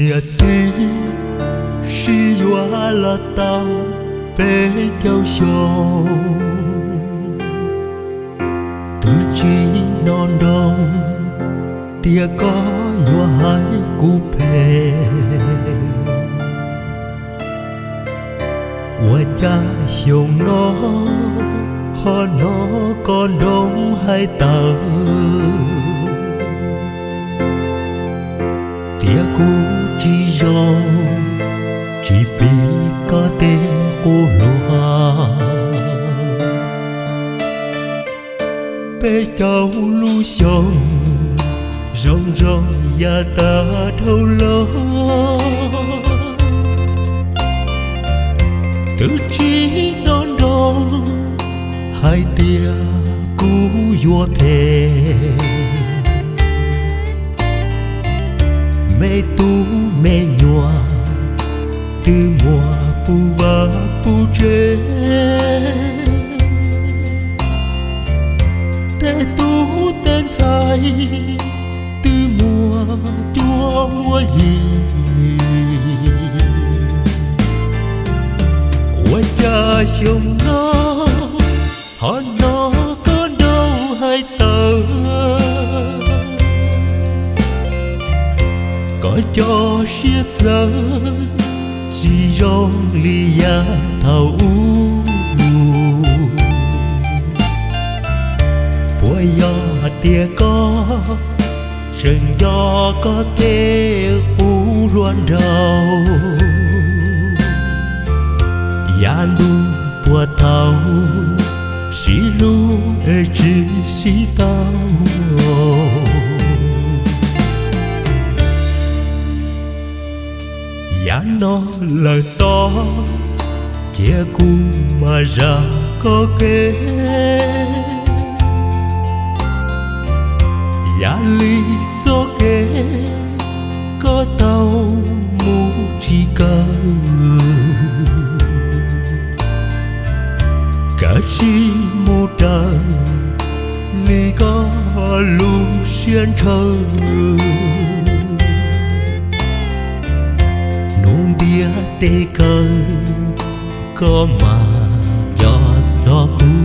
Niam txiv, sib yuav los tau peb caug xyoo, twb tsis hnov nroo tias koj yuav hais kuv phem. Ua cas xyoo no ho hnov koj nroo hais tawm, tias kuv tsis zoo, tsis pib koj tej qub hlua. Peb caug lub xyoo zoo zoo yav tas dhau los, twb tsis hnov nroo hais tias kuv yuav phem. Me tub me nyuam twb muaj puv vaj puv tsev, tej tub tej ntxhais twb muaj cuab muaj yig. Ua cas xyoo no ho hnov koj nroo hais tawm, koj cov siab txawv tsis zoo li yav thaum ub. Puas yog tias koj tseem nco koj tej qub hlua nraug? Yav ntuj puag thaum sib hlub es tsis sib tau, yav no lawm tod cia kuv mam zam koj kev. Yam li txoj kev koj tau mus tsis kawg, kav tsij mus raws li koj lub siab ntshaw. Hnub ntiaj teb kawg, koj mam nco txog kuv.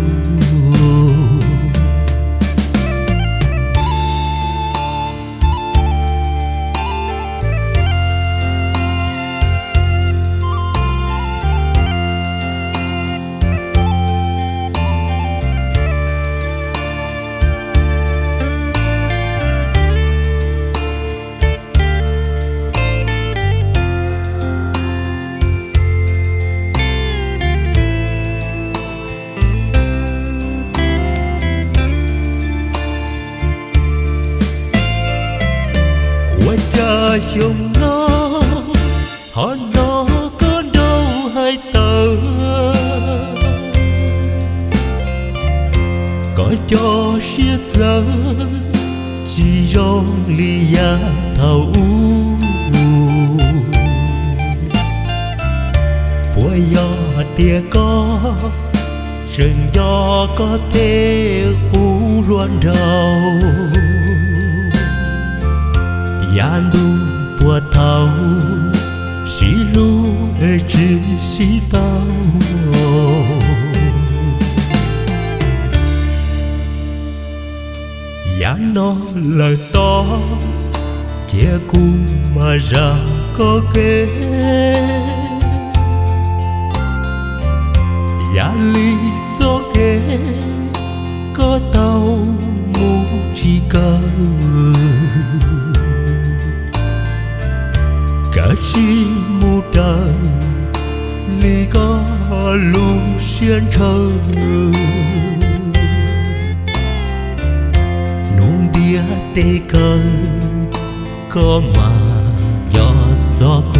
Ua cas xyoo no ho hnov koj nroo hais tawm, koj cov siab txawv tsis zoo li yav thaum ub. Puas yog tias koj tseem nco koj tej qub hlua nraug? Yav ntuj puag thaum sib hlub es tsis sib tau, yav no lawm tod cia kuv mam zam koj kev. Yam li txoj kev koj tau mus tsis kawg, kav tsij mus raws li koj lub siab ntshaw. Hnub ntiaj teb kawg, koj mam nco txog